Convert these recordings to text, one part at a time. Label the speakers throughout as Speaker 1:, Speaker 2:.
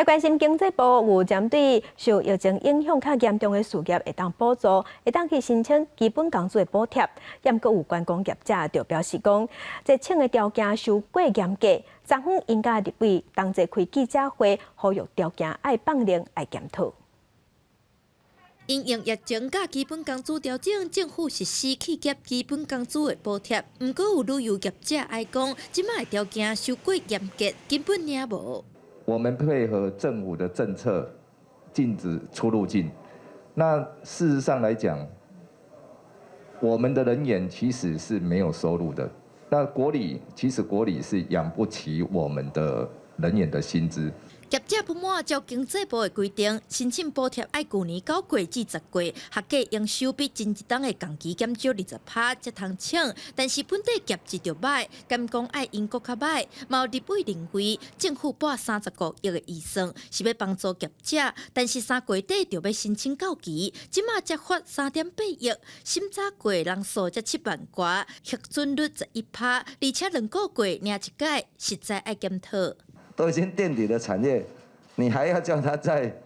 Speaker 1: 來關心經濟部有針對受疫情影響較嚴重的事業會當補助，會當去申請基本工資的補貼。毋過有觀光業者就表示講，這請的條件傷過嚴格，昨昏𪜶佮立委同齊開記者會，呼籲條件愛放寬愛檢討。
Speaker 2: 因應疫情佮基本工資調整，政府實施企業基本工資的補貼。毋過有旅遊業者哀講，這擺的條件傷過嚴格，根本領無。
Speaker 3: 我們配合政府的政策，禁止出入境。那事實上來講，我們的人員其實是沒有收入的。那國旅其實國旅是養不起我們的人員的薪資。
Speaker 2: 業者不滿照經濟部的規定，申請補貼愛舊年9月至10月，合計營收比前一冬的同期減少20%才通請。但是本地業績就䆀，敢講愛𪜶閣較䆀。嘛有立委認為，政府撥35億的預算是欲幫助業者，但是3月底就欲申請到期，這馬才發3.8億，審查過人數才7萬外，核准率11%，而且2個月領一擺，實在愛檢討。
Speaker 4: 都已經墊底的產業，你還要叫它再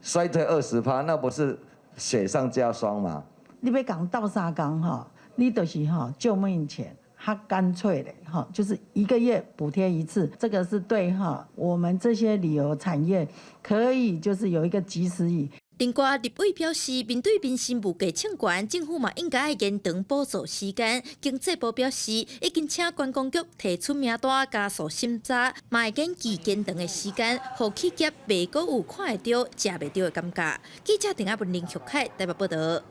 Speaker 4: 衰退20%，那不是雪上加霜嗎？
Speaker 5: 你欲共鬥相共吼，你就是吼救命錢，較乾脆咧吼，就是一個月補貼一次，這個是對哈我們這些旅遊產業可以就是有一個及時雨。
Speaker 2: 另外，立委表示，面對民生物價衝懸，政府嘛應該愛延長補助時間。經濟部表示，已經請觀光局提出名單加速審查，嘛會建議延長的時間，予企業袂閣有看會著、食袂著的感覺。記者鄭阿文、林玉凱台北報道。